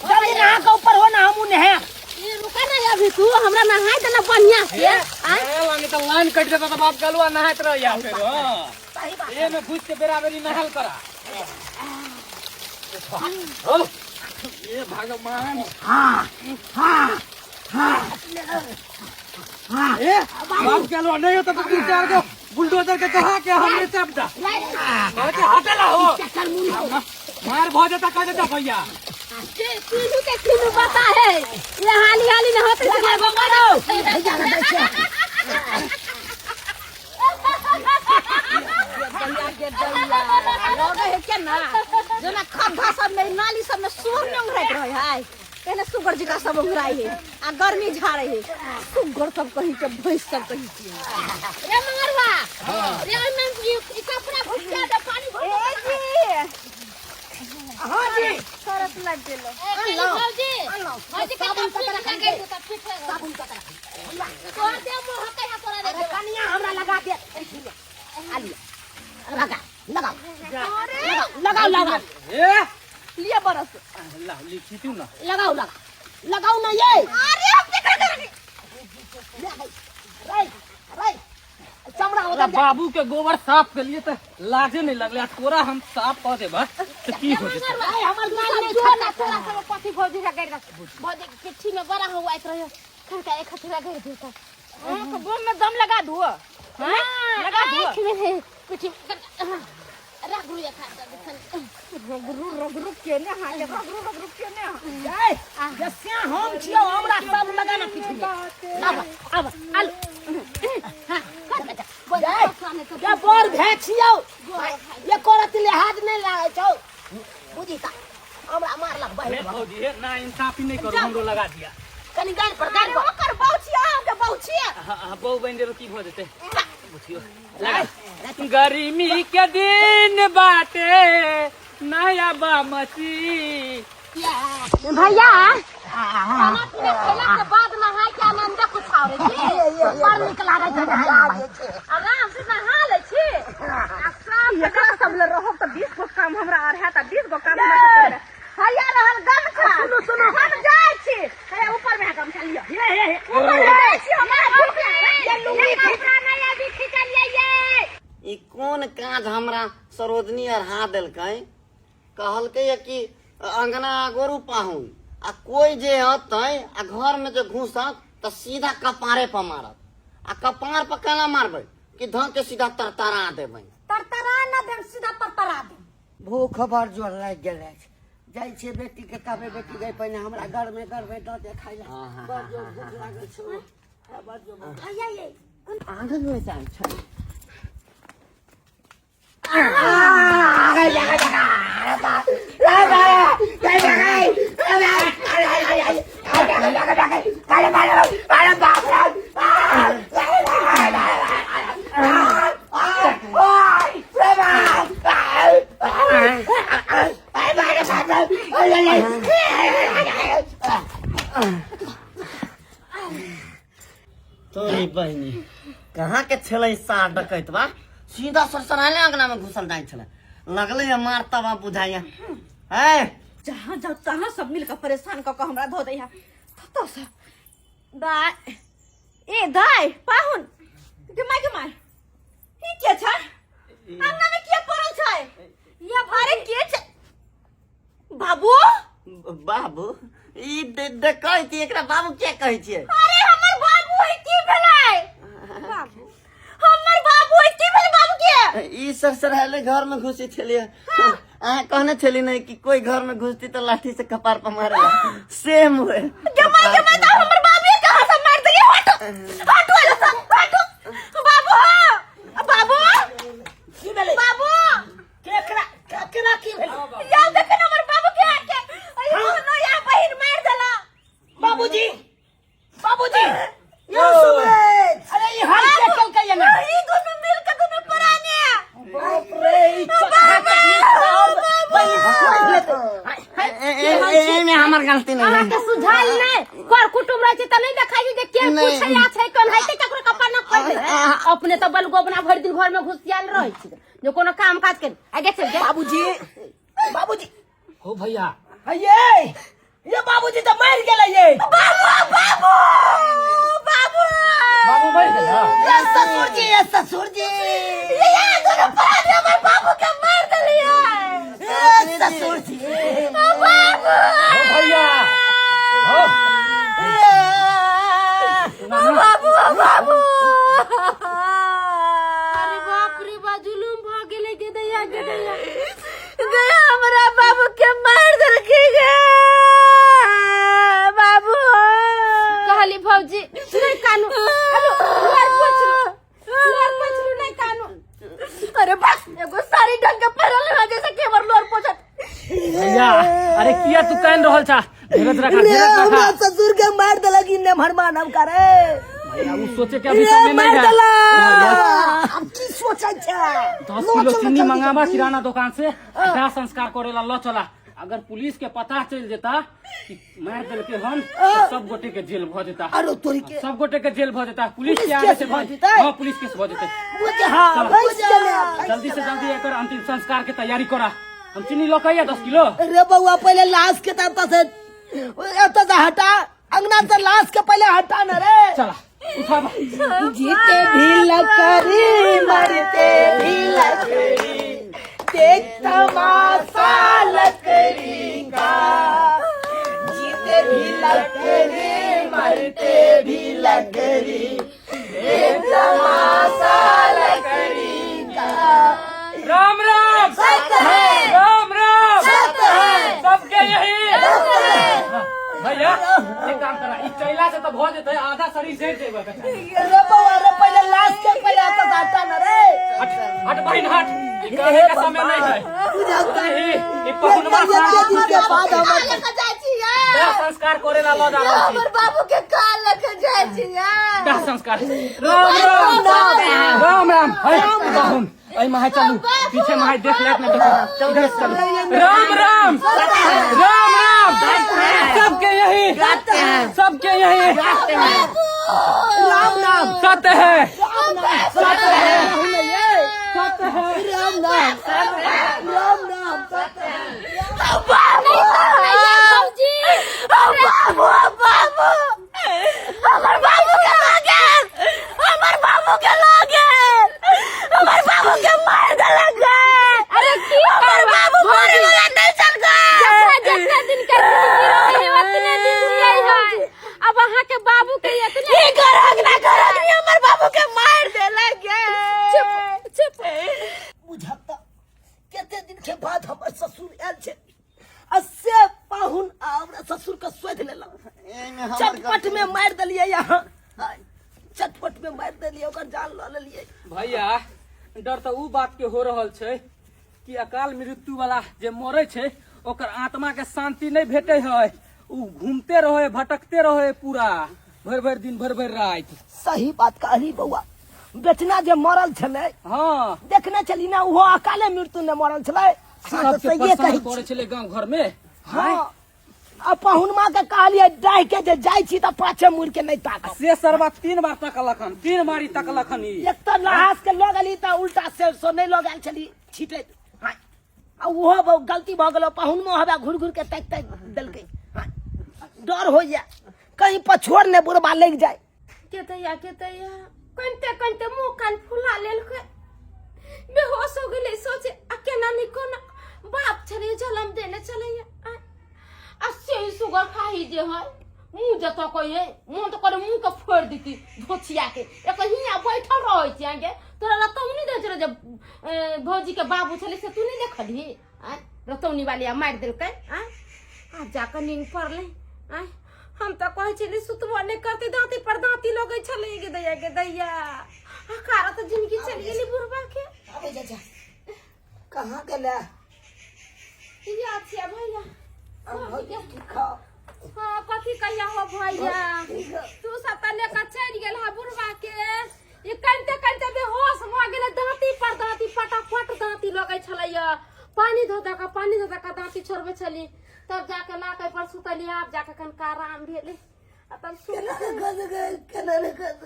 जल्दी नहा के ऊपर हो ना, हमू नहे। ई रुका ना अभी, तू हमरा नहाय दे ना बढ़िया से। आँय? ए लानी तो लाइन कट देता तो बाप गलुआ नहात रह या फिर। हाँ, ए में घुस के बेरा बेरी नहाल करा। हो ये भगवान। हाँ हाँ हाँ। ए बाप गलुआ नहीं होता तो दू चार गो बुलडोजर के कहा के हमने चाप दा के हटेला हो। चक्कर मुन हो। मार भ जेता, कह देता भैया। के तीनू के तीनू बता है, ये हाली हाली न होते से भगवान। भैया दै छै। लगे है क्या ना जेना खद्धा सब में, नाली सब में सुअर नहीं उंघराइत रहे है, तेने सुगर जका सब उंघराइ है आ गर्मी झाड़े है। सुगर सब कहीं के, भैंस सब कहीं के। रे मंगरवा रे, ओहिमे ई कपड़ा भुजिया दे, पानी भर। ए जी। हाँ जी। सरस लग गेलो। भौजी, भौजी के कपड़ा लगा के दे, तब ठीक है। साबुन कतरा तोर दे मुंह हकै है तोरा दे। अरे कनिया, हमरा लगा दे, आलिया लगा, लगाओ लगाओ लगाओ। ए लिया बरस। ला लिखी तू ना। लगाओ लगाओ लगाओ ना ये। अरे हम क्या करेंगे? रे रे, चमड़ा तोरा उधर। बाबू के गोबर साफ के लिए तो लाजे नहीं लगले, आ तोरा हम साफ कर देबा तो की हो जेतै? अरे हमर गाल नहीं। जो ना तोरा सब कथी भौजी का गैर, भौजी के पिट्ठी में बड़ा हुआ रहे, खनका एक हथुरा गैर देता। हाँ, बोम में दम लगा दो। हाँ, लगा दो। आँख में है पिट्ठी रगड़ू एक हाथ रगरू रगरू केने हाँ के, रगरू रगरू केने हाँ। ए जैसे हम छियो, हमरा सब लगाना पीछे। आब आब आलू, हां कर बेटा। ये बर भे छियो, ये करत लिहाज। भौजी हे ना इंसाफी नहीं करू हमरो लगा दिया कनी गाड़ पर गाड़ पर ओकर बहु छियै अहाँके बहु छियै हाँ, हाँ, बहु बनि जेबै की भऽ जेतै बुझियौ लगा गर्मी के दिन बाटे नया बामची भैया खाना पीना खेला के बाद नहाय के आनंद कुछ और छी बड़ नीक लागै छै नहाय आराम से नहा लै छी आ शाम एकरा सब ले रहब तऽ 20 गो काम हमरा आर हैत आ 20 गो काम हमरा सब करे हैया रहल गमछा सुनू सुनू हम जाइ छी हैया ऊपर में है गमछा लिअ ऊपर में जाइ छी हमरा भूख लागल ये कपड़ा नहीं अभी खिंचलियै ये ई कोन काज हमरा सरोजनी अढ़ा देलकै कहलकै ये कि अंगना गोरू पाहुन आ कोई जे अतै आ घर में जे घुसत तऽ सीधा कपारे पर मारत आ कपार पर केना मारबै कि धऽ के सीधा तरतरा देबै तरतरा न देम सीधा परतरा देम भूख बड़ जोर लागि गेल अछि जाइ छियै बेटीके कहबै बेटी गई पहिने हमरा गरमे गरमे दऽ दे खाइ लए बड़ जोर भूख लागल छौ बड़ जोर भूख। भैया ये आंगन में जाइ छै तोरी बहिनी कहाँ के छलै सार डकैत बा सीधा सरसराले अंगना में घुसल जाइ छलै लगलै है मार तबा बुझाइया है जहाँ जाओ तहाँ सब मिलकर परेशान कऽ कऽ हमरा धो दैया ततऽ सब दाय ए दाय पाहुन गे माय गे माय ई के छै अंगना में के पड़ल छै ये अरे के छै बाबू बाबू ई देखै छी एकरा बाबू के कहै छियै अरे हमर बाबू है की भेलै बाबू हमर बाबू है की भेलै बाबू के ई सरसराले घर में घुसी छलियै अहाँ कहने छली नहीं कि कोई घर में घुसती तो लाठी से कपार पर मारेला सेम हुए जमा जमा तो हमर बाबू कहाँ से मार दिए हटो हटो एला सब हटो बाबू हो बाबू की भेलै बाबू केकरा केकरा की भेलै या देख न हमर बाबू के आके अरे नो या बहिन मार देला बाबूजी बाबूजी यौ सुमेश अरे ई हम के केलकै ये ना ई दोनों मिल के दोनों पराने बाप रे ई चक्का चकली और बहिन खोलि लेतै एमे हमर गलती नहीं है अहाँके सुझायल नहि कर कुटुम रहै छै तऽ नहि देखाइ छै जे के नहि। पूछै आ छै कोन हेतै ककरो कपड़ा न खोलि दै अपने तऽ बलगोबना भरि दिन घर में घुसियाल रहै छै जे कोनो काम काज के आगे चल गे बाबूजी बाबूजी हो भैया ये ये बाबूजी तऽ मरि गेलै ये बाबू बाबू बाबू बाबू मरि गेल ये ससुर जी ये ससुर जी ये दोनों पराने हमर बाबू के मार देलिए ये ससुर जी बाबू हो भैया हो बाबू बाबू अरे बाप रे बा जुलुम भऽ गेलै गे दैया गे दैया गे हमरा बाबू के मार देलकै गे बाबू कहली भौजी नहीं कानू हेलो लोर पोछलू लोर पोछलू नहीं कानू अरे बस एगो साड़ी ढंग के पहिरल है जैसे कि हमर लोर पोछत भैया अरे किया तू कान रहल छा धीरज रखा रे धीरज हमरा रखा ससुर के मार देलक ई नेमहर मानव करे भैया उ सोचे के अभी रे समय मार नहीं है देलक अब की सोचै छै 10 किलो चीनी मंगावा किराना दुकान से दाह संस्कार करेला ल चला अगर पुलिस के पता चल जेता कि मार देलके हन तो सब गोटे के जेल भ जेता अरे तोरी के सब गोटे के जेल भ जेता पुलिस के पुलिस आगे केस से भऽ भाई जेतै? हां पुलिस केस भ जेतै बुझ हां फंस गेलै जल्दी से जल्दी एकर अंतिम संस्कार के तैयारी करा हम चीनी लऽ के 10 किलो रे बउआ पहले लाश के तब से एतऽ से हटा अंगना से लाश के पहले हटा न रे चला उठा बा। जीते भी लकड़ी मरते भी लकड़ी देख तमाशा लकड़ी का जीते भी लकड़ी मरते भी लकड़ी देख तमाशा लकड़ी का राम राम सत्य है राम राम सत्य है सबके यही भैया एक काम करा ई चैला से तो भ जेतै आधा शरीर जरि जेबै बेचारा। रे बउआ रे पहले लाश के पहले एतऽ से हटा न रे हट हट बहिन हट ई कहने का समय नहीं है बुझल ई पहुनवा एते दिन के बाद हमर लेके जाइ छी दाह संस्कार करे ला लऽ जा रहल छी। हमर बाबू के काल लके जाइ छी दाह संस्कार। राम राम राम राम। है बाहुन एहि माहे चलू, पीछे माहे देख लेत ना देखो, इधर से चलू। राम राम राम राम। सबके यही, सबके यही राम नाम सत्य है, सत्य है, सत्य है। राम नाम, राम नाम सत्य है। भौजी बाबू बाबू हमर बाबू के लागल, हमर बाबू के लागल, हमर बाबू के मार देलक गे। अरे की हमर बाबू मरे वाला नहीं चल गए। जितना दिन के जिंदगी रहे है उतने दिन जियै है। अब अहाँ के बाबू के इतने की करक ना करक नी, हमर बाबू के मार देलक गे। चुप चुप। बुझत त कते दिन के बाद हमर ससुर आयल छै आ से पाहुन आ हमरा ससुर के शोध लेलक, चटपट में मारि देलियै यहाँ, चटपट में मारि देलियै, ओकर जान लऽ लेलियै। भैया डर तऽ उ बात के हो रहल छै कि अकाल मृत्यु वाला जे मरे छै ओकर आत्मा के शांति नहीं भेटे है, उ घूमते रहे, भटकते रहे पूरा भरि भरि दिन भरि भरि राति। सही बात कहली बौआ, बेचना जे मरल छलै, हाँ देखने छली ना, ओहो अकाले मृत्यु ने मरल छलै। सबके सहिए परेशान कहै करे छलै गाँव घर में। हाँ, आ पहुनमा के कहलियै डाहि के जे जाइ छी तऽ पाछे मुड़ के नहि ताकब। से सरबा 3 बार तकलखन, 3 बारी तकलखन ई। एक तऽ लहास के लऽ गेली तऽ उल्टा से सो नहि लऽ गेल छली छिटैत। हाँ, आ ओहो गलती भऽ गेलो, पहुनमा हवा घुरि घुरि के ताकि ताकि देलकै। हाँ, डर होइया कहीं पछोड़ ने बुढ़बा लागि जाय। केतैया केतैया कनते कनते मुंह कान फुला लेलकै, बेहोश हो गेलै। सोचे आ केना नहीं कोना बाप छलै जलम देने छलैया आ से ही सुगर खाही जे है मुंह जतऽ कहिए मन तऽ करे मुंह के फोड़ि देती धोछिया के। एक हियाँ बैठल रहै छी आगे, तोरा रतौनी दै छलै जे भौजी के बाबू छलै से तू नहीं देखलही? आँय रतौनी वाली आ मारि देलकै। आँय आब जाकऽ नींद पड़लै। आँय हम तऽ कहै छली सुतबो नहि करतै, दाँती पर दाँती लगै छलै गे दैया गे दैया। अकारा तऽ जिंदगी चलि गेली बुढ़बा के। अबे जा जा कहाँ गेलै? या छिया भैया। भौजी ठीक हो? हाँ कथी कहिया हो भैया, तू सब तऽ लेकर चलि गेल हा बुढ़बा के। ई कनिते कनिते बेहोश भऽ गेलै, दाँती पर दाँती पटापट दाँती लगै छलैया। पानी धो धऽ कऽ, पानी धो धऽ कऽ दाँती छोड़बै छली, तब जाके ला के पर सुतली। आब जाके कनिका आराम भेलै आ तब सुत। केना रे खस गए, केना रे खस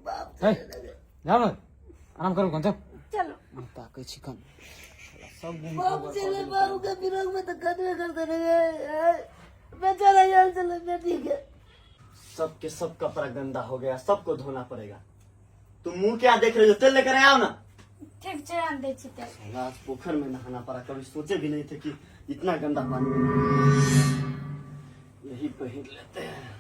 बाप। है जाओ ना, आराम करू कन, चलो ताकै छी कन। बाप चले, बाबू के विरोध में तो खतरे करते रहे बेचारा यार चले बेटी के। सबके सब कपड़ा गंदा हो गया, सबको धोना पड़ेगा। तुम मुंह क्या देख रही हो, तेल लेकर आओ ना। ठीक छै, आन दै छी तेल। साला, आज पोखर में नहाना पड़ा, कभी सोचे भी नहीं थे कि इतना गंदा पानी में। यही पहन लेते हैं।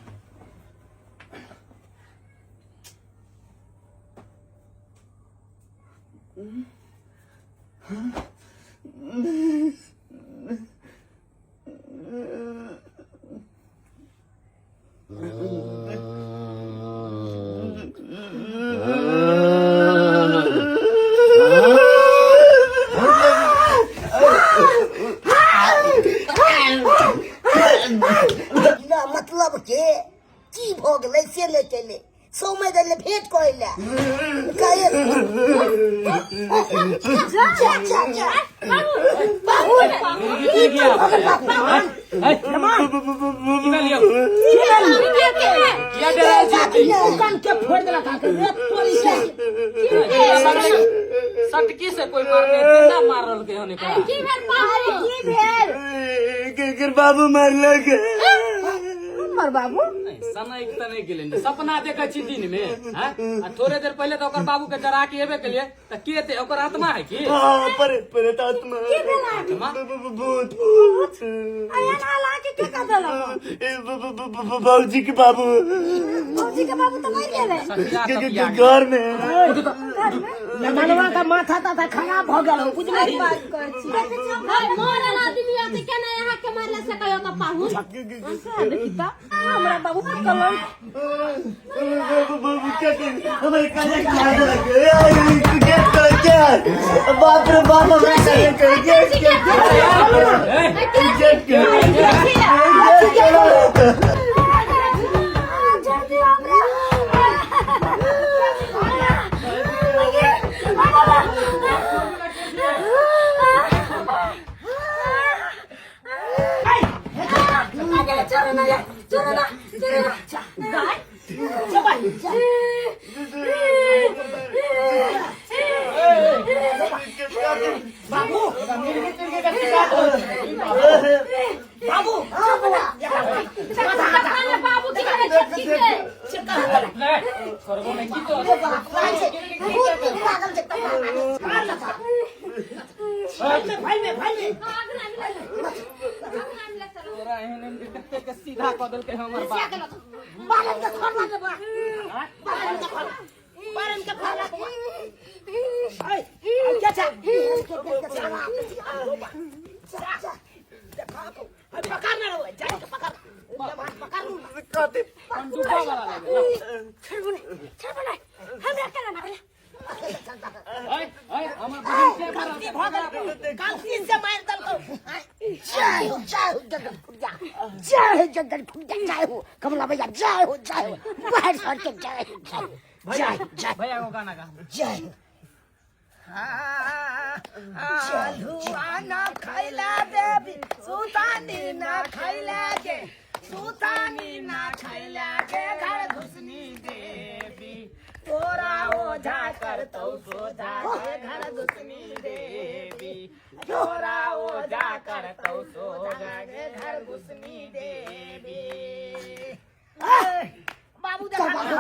बिना मतलब के की भऽ गेलै से ले चले सौमे गेलै भेंट करै लए कहे जा जा जा बाबू की भेल यौ? किया डरायल छी? कान के फोड़ि देलक अहाँके रे तोरी के। सटकी से कोई मारने केना मारलकै हन एकरा? की भेल बाबू? की भेल? केकर बाबू मारलक? हमर बाबू नहि, सनैक तऽ नहि गेलै ने। सपना देखै छी दिन में हैं? आ थोड़े देर पहिले तऽ ओकर बाबू के जरा के एबे केलिए तऽ के एते ओकर आत्मा है की? हाँ, पर प्रेत आत्मा। आत्मा? भूत भूत। एहन हाल अहाँके के कऽ देलक? बाबूजी के बाबू। भौजी के बाबू तऽ मरि गेलै। सखिया के- के- तकिया के घर में। मनवा का माथा ताथा खराब भऽ गेल हौ, बुझलिही? बात करै छी। मरल आदमी होते केना यहाँ के मारले से कहियो तऽ पाहुन देखी तऽ हमरा बाबू पर कलंक। बाबू बाबू क्या कर हमारे काले क्या क्या क्या बाप रे बाप, हमारे काले क्या क्या क्या क्या। बाबू बाबू तखन बाबू की करै छै की के नहीं करबो नहीं की तो तोरा एहन एहन देखते के सीधा कऽ देलकै हमर बाप डुब्बा वाला ले ले हमरा केना मारले ओए ओए हमर बहिन के मारल गलती से मार देलकौ जय हो जय हो जगन खुटिया जय हो जगन खुटिया जय हो कमला भैया जय हो जय हो बाहर सर के जय हो जय हो जय हो, जय भैया को गाना गा जय हो आलुआ ना खैला देवी सुतानी ना खैला के सुतानी ना खैला के घर घुसनी देवी तोरा ओझा करतौ सोझा के घर घुसनी देवी तोरा ओझा करतौ सोझा के घर घुसनी देवी बाबू देखा बना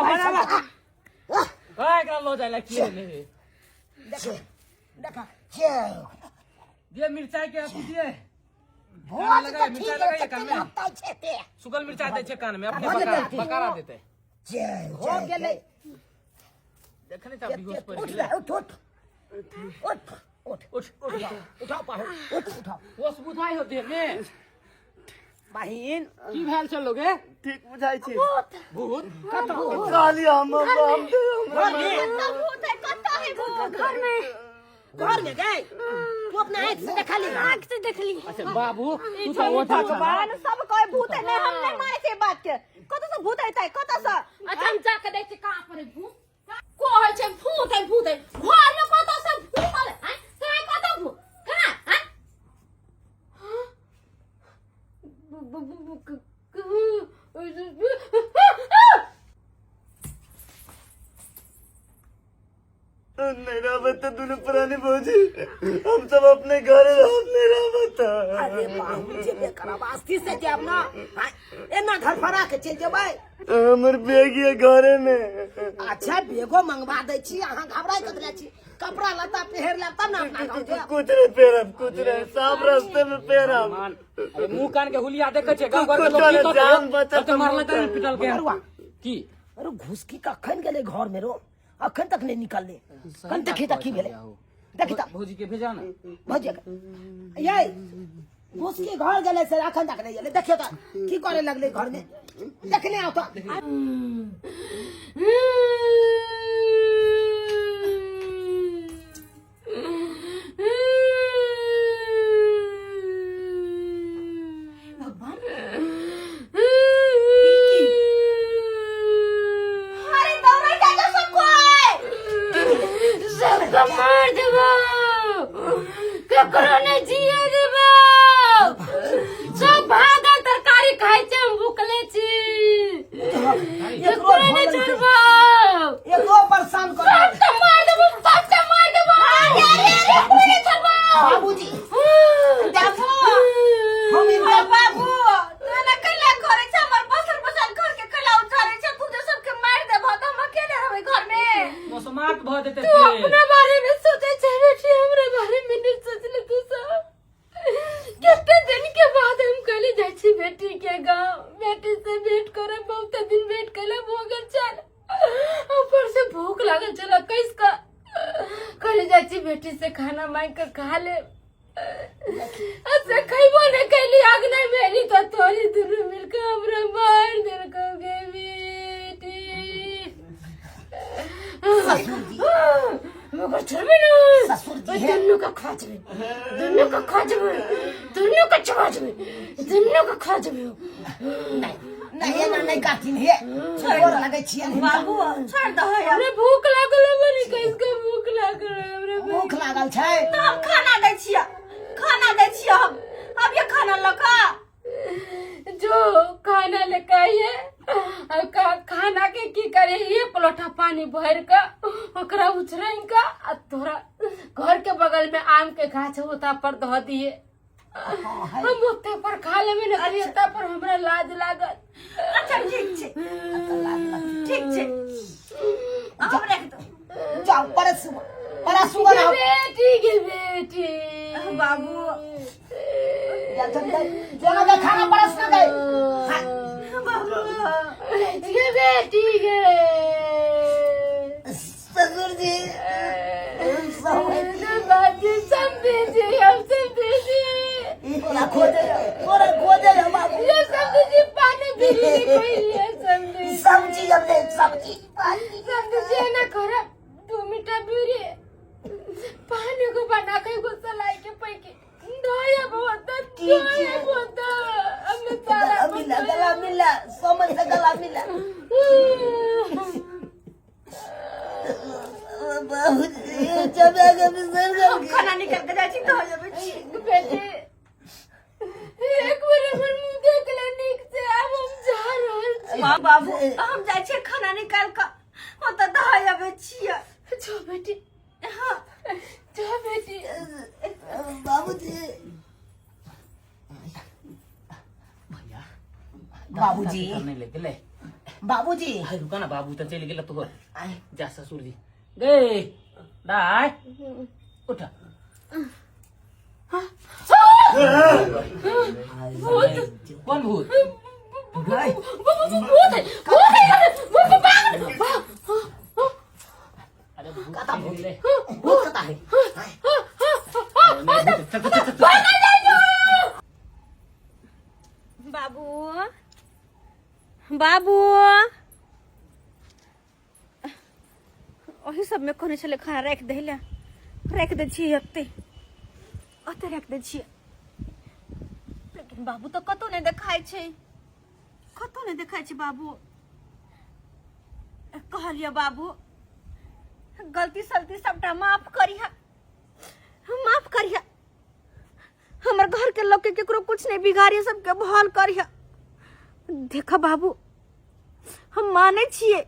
बना काय एकरा लो जाय ला की ले देखा जय हो दिए मिरचाई के अथी दिए भोज लगाइए, के मिरचाई ठीक लगाइए है कान में। हफ्ता छै ते सुखल मिरचाई दै छै कान में अपने बकारा बकारा देते जय हो गेलै देखने ता बेहोश पड़ उठ गेलै रे, उठ उठ उठ उठ उठ उठाओ पाहु उठ उठाओ होश बुझाइ हो देह में बहिन की भेल छल लोगे ठीक बुझाइ छै भूत कहली हम हम कत्ता भूत है कत्ता है भूत घर में घर में गए तू अपना आँख से देखा ली आँख से देख ली अच्छा बाबू तू तो ओझा छह भगवान सब कोई भूत है नहीं हम नहीं माने छै बात के कतौ से भूत ऐतै कतौ से अच्छा हम जाके देखै छी कहाँ पर है भूत कहै छै भूत है भूत है घर में कतौ से भूत आले आँय कहाँ कतौ भूत कहाँ आँय हाँ? बु- बु- बु- बु- क- क- नहीं रहबत तो दोनों पुरानी भौजी हम सब अपने घर रहब नहीं रहबत अरे बाबू जेबे करब आस्ती से जायब ना हाँ, एना धरफड़ा के चलि जेबै हमर बैग ये घरे में अच्छा बेगो मंगवा दै छी अहाँ घबराइ कतला छी कपड़ा लत्ता पहिर लेब तब ने अपना गाँव जायब कुछ नहीं पेरब कुछ नहीं साफ रास्ते में पेरब मान अरे मुंह कान के हुलिया देखै छै गांव घर के लोग कुछ की कहतै जान बचत सबके मारल तऽ पिटल के मगरुआ। की अरे घुसकी कखन गेलै घर में रो अखन तक नहीं निकलले कन देखी तक की भेलै देखी त भौजी के भेजा ना भौजी के ये घुसकी घर गेलै से अखन तक नहीं गेलै देखियो त की करे लगलै घर में देखने आओ त अरे दौड़ै जा जा सब कोई सबके मार देबो ककरो नहीं जिए देबो सब भागल तरकारी खाइ छै हम भूखले छी ककरो नहीं छोड़बो एको परेशान कर सबके मार देबो सबके मार देबो अरे अरे अरे कोई नहीं छोड़बो बाबूजी बाबू हम इनका बाबू तू एना कैला करे छै हमर बसल बसल घर के कैला उछारे छै तू जे सबके मारि देबह तऽ हम अकेले रहबै घर में मौसमात भऽ जेतै तू अपना बारे में सोचे छै बेटी हमरा बारे में नहीं सोचले तू सब कितने दिन के बाद हम कल जाइ छी बेटी के गांव बेटी से भेंट करे बहुत दिन भेंट कैला भो गेल छल ऊपर से भूख लागल छल कैस का कल जाइ छी बेटी से खाना मांग के खा ले अच्छा खैबो नहीं कैली आग नहीं मेरी तो तोरी दुनू मिलके हमरा मार देलको गे बेटी मगर छोड़बे ना ससुर जी है। दुनू का खा जेबे दुनू का खा जेबे दुनू का चबा जेबे दुनू का खा जेबे नहीं नहीं एना नहीं काटिन हे गोर लगै छियनि हिनका। बाबू छोड़ दह हमरा भूख लागल है बड़ी कैस के भूख लागल है हमरा भूख लागल छै तऽ हम खाना दै छियै खाना दै छियै हम अब ये खाना लऽ कऽ जो खाना लेके आई है आ खाना के की करे, एक लोटा पानी भर के ओकरा उछरैन के आ तोरा घर के बगल में आम के गाछ होता पर धो दिए। हम ओते पर खा लेबे ने करिए, ओता पर हमरा लाज लागल। अच्छा ठीक छै, ठीक छै, हम राख दो। जाओ, बड़ा सुबह, बड़ा सुबह गे बेटी, गे बेटी। बाबू जोना के खाना बरस ना गए। बाबू गे बेटी गे। ससुर जी। बाजी समझे जी, हम समझे जी। तोरा खोजे, तोरा खोजे रे बाबू। ये समझे जी, पानी भी नहीं कोई। ये समझे सब्जी हमने सब्जी पानी। समझे जी ना खराब 2 मीटर दूरी पानी को बना के गुस्सा लाई के पैके दया बहुत, दया बहुत। हमने सारा गला मिला, गला मिला, समझ से गला मिला। हम खाना निकाल के जाइ छी तऽ हो जेबै छी। बेटी एक बार हमर मुंह देख ले नीक से, आब हम जा रहल छी। माँ बाबू, हम जाइ छियै खाना निकाल कऽ ओतऽ दहाइ अबै छियै। जो बेटी। हाँ। जो बेटी। बाबूजी, बाबूजी। करने ले गेलै। बाबूजी। अरे रुका ना, बाबू तऽ चलि गेल तोहर। जा ससुर जी गे, दाय उठ। भूत। कोन भूत? भूत है, भूत है, भूत, भाग। अरे भूत चलि गेलै। भूत कता है? नहीं, भूत, चल चल चल चल। बाबू, बाबू, ओही सबमे कहने छलै खाना राखि दै लए, राखि दै छियै ओते, ओते राखि दै छियै। लेकिन बाबू तऽ कतहु नहि देखाइ छै, कतहु नहि देखाइ छै बाबू। कहलियै बाबू, गलती सलती सबटा माफ करिह, माफ करिह। हमर घर के लोग के केकरो कुछ नहीं बिगाड़िए, सबके भल करिह। देख बाबू, हम माने छियै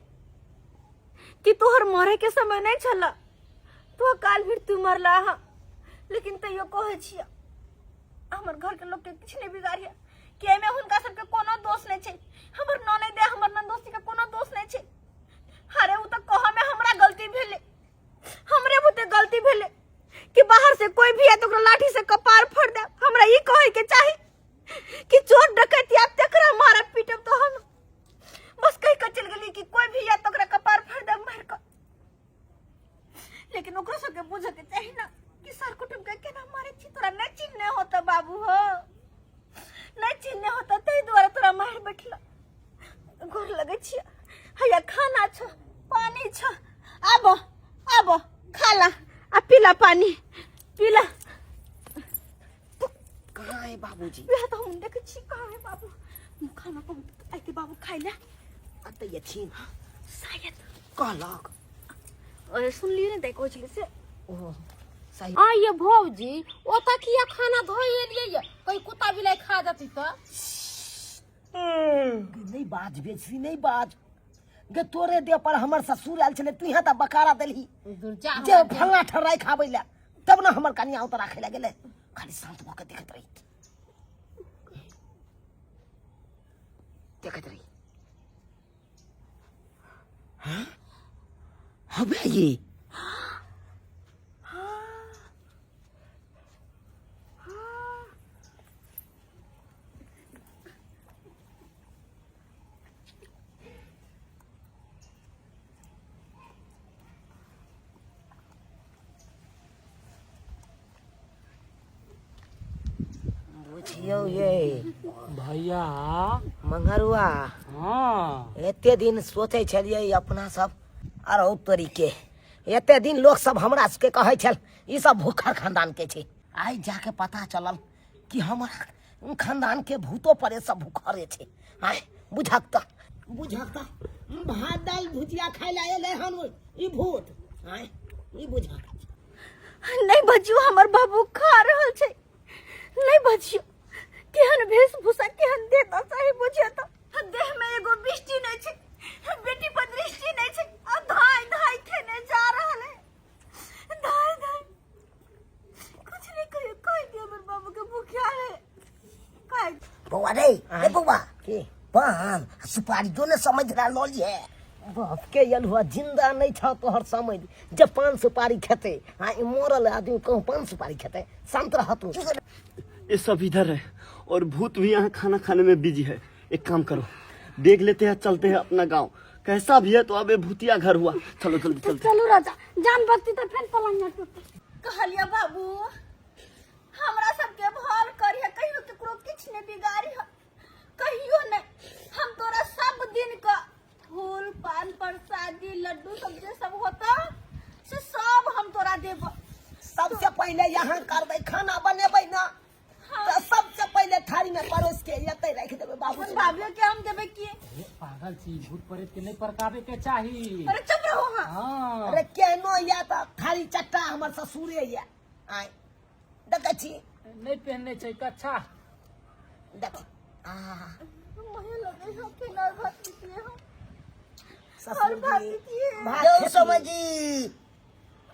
कि तोहर मरे के समय नहीं छल, तो अकाल मृत्यु मरला हा, लेकिन तैयो कहै छियै हमर घर के लोग के किछु नहीं बिगाड़िए कि एहिमे हुनका सबके कोनो दोष नहीं छै। हमर ननैद, हमर ननदोसी के कोनो दोष नहीं छै। अरे उ तऽ कह में हमरा गलती भेलै, हमरे बुते गलती भेलै कि बाहर से कोई भी आए तो ओकरा लाठी से कपार फोड़ दे। हमरा ई कहे के चाही कि चोर डकैत आब तकरा मारब पीटब, तो हम बस कह के चल गेली कि कोई भी आए तो ओकरा कपार फोड़ देब मार के। लेकिन ओकरो सबके बुझे के चाही ना कि सर कुटुम के केना मारे छी। तोरा नहीं चिन्हने होता बाबू, हो नहीं चिन्हने होता, ताहि दुआरे तोरा मार बैठल। गोर लगे छियै, हैया खाना छो, पानी छो, आबो आबो खा ला आ पीला, पानी पीला। कहाँ है बाबूजी? वएह तऽ हम देखै छी, कहाँ है बाबू। खाना बहुत आइते बाबू खाइ ले। अतऽ ये छीन शायद कहलक। अरे सुनलियै ने, तऽ कहै छलै से। ओ सही। आ ये भौजी, ओतऽ किया खाना धोइ एलियै ये? कहीं कुत्ता बिलाइ खा जती तऽ। नहीं बाज बेसी, नहीं बाज गे। तोरे देह पर हमर ससुर आयल छलै, तू यहाँ तऽ बकारा देलही। दुर्जा जे फल्ला ठर्राइ खाबै लए, तब ने हमर कनिया ओतऽ राखै लए गेलै। खाली शान्त भऽ के देखैत रही, देखैत रही। हाँ हबे ये बुझियौ ये भैया। मंगरुआ। हाँ। एते दिन सोचै छलियै अपना सब आरो तरीके, एते दिन लोक सब हमरा सबके कहै छल ई सब भूखर खानदान के छै, आइ जाके पता चलल कि हमर खानदान के भूतो परे सब भूखरे छै। आइ बुझक तऽ, बुझक तऽ भात दालि भुजिया खाइ लए एलै हन ई भूत। आइ ई बुझक। नहि बजियौ, हमर बाबू खा रहल छै, नहि बजियौ। केहन वेशभूषा, केहन देह दशा है, बुझियौ तऽ। देह में एगो बिष्टी नहीं छै, बेटी पर दृष्टि नहीं छै, आ धाय धाय खेने जा रहल है, धाय धाय। कुछ नहीं कहियो, कह दियो हमर बाबू के भूखिया है, कह। बौआ रे, ए बौआ, की? पान सुपारी जो ने समझ रहा लऽ लिहे। बाप के अलुआ, जिंदा नहीं छ तोहर समझ जे पान सुपारी खेते। हाँ, ई मरल आदमी कहूँ पान सुपारी खेते? शांत रह तू। ये सब इधर है और भूत भी यहाँ खाना खाने में बिजी है। एक काम करो, देख लेते हैं, चलते हैं अपना गांव। कैसा भी है तो अब ये भूतिया घर हुआ। चलो जल्दी चलते। चलू राजा, जान बचती तो फेर पलंग टूटते। कहलिया बाबू, हमरा सबके भल करिहे, कहियो केकरो किछु नहि बिगाड़ी, कहियो नहि। हम तोरा सब दिन का फूल पान प्रसादी लड्डू सब जे सब होता से सब हम तोरा देब। सबसे पहले यहाँ करबै, खाना बनेबै ना तऽ सबसे पहले थारी में परोस के एतै राखि देबै बाबू। अपन भाभियो के हम देबै की? पागल छी, भूत प्रेत के नहीं परकावे के चाही। अरे चुप रहो। हाँ। हाँ। अरे केहनो या तऽ थारी चट्टा हमर ससुरे या। आय देखै छी। नहीं पहनने छै कच्छा। देख। मोहे लगे हो कि ना भात पीतिए हम ससुर और भात जी पीतिए। भात यौ खेतिए। समझी,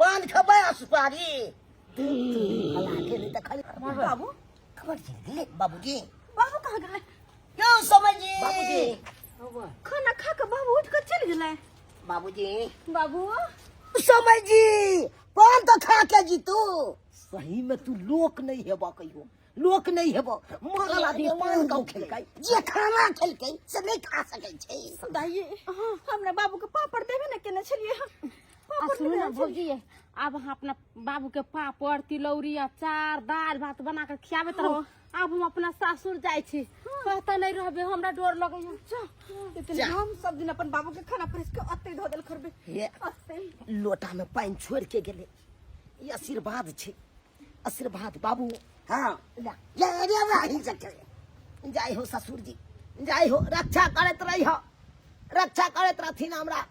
पान खेबै आ सुपारी के नहीं देखल। बाबू खबर चलि गेलै बाबूजी। बाबू कहाँ गेलै? यौ समझी। बाबूजी। खाना खा के बाबू उठ के चलि गेलै। बाबूजी। बाबू। समझी, पान तऽ खा के जीतू। सही में तू लोक नहीं हेबा, कहियो लोक नहीं हेबा। मरल आदमी पान गाँव खेलकै? जे खाना खेलकै से नहि खा सकै छै। दाई, हमरा बाबू के पापड़ देबे ने केने छलियै हम? आ पापड़ सुनू देबे ना ने छलियै। भौजी, आब अहाँ अपना बाबू के पापड़ तिलौरी अचार दालि भात बना के खियाबैत रहू। आब हम अपना सासुर जाइ छी, कहता नहीं रहबे, हमरा डर लगैया। लेकिन हम सब दिन अपन बाबू के खाना परस के अत्ते धो देल करबे। हे। अत्ते। लोटा में पानि छोड़ के गेलै, ई आशीर्वाद छै, आशीर्वाद बाबू। हाँ रे रे रही सके। जाय हो ससुर जी, जाय हो, रक्षा करैत रही हो, रक्षा करैत रहथिन, हमरा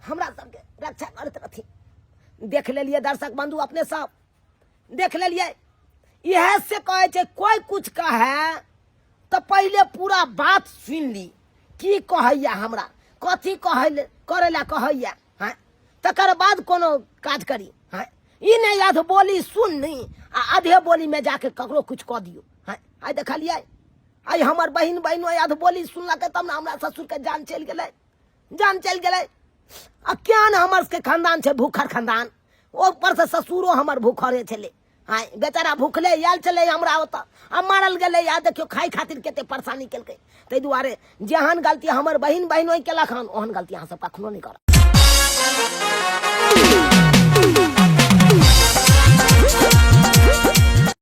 हमरा सबके रक्षा करैत रहथिन। देख लेलियै दर्शक बंधु, अपने सब देख लेलियै। इएह से कहै छै, कोइ कुछ कहै तऽ पहिले पूरा बात सुनि ली, की कहैया हमरा, कथी कहै करै लए कहैया। हँ, तकर बाद कोनो काज करी। हँ, ई नहि अध बोली सुन आ आधे बोलीमे जाके ककरो कुछ कऽ दियौ। हँ, आइ देखलियै, आइ हमर बहिन बहिनो अध बोली सुनलकै तब ने हमरा ससुरके जान चलि गेलै, जान चलि गेलै। आ क्या ने हमर सबके खानदान छै भूखर खानदान, ऊपरसँ ससुरो हमर भूखरे छलै। हाँ, बेचारा भूखले आयल छलै हमरा ओतऽ आ मारल गेलै। आ देखियौ खाइ खातिर कते परेशानी केलकै। ताहि दुआरे जेहन गलती हमर बहिन बहिनोइ केलक हन, ओहन गलती अहाँ सब कखनो नहि करब।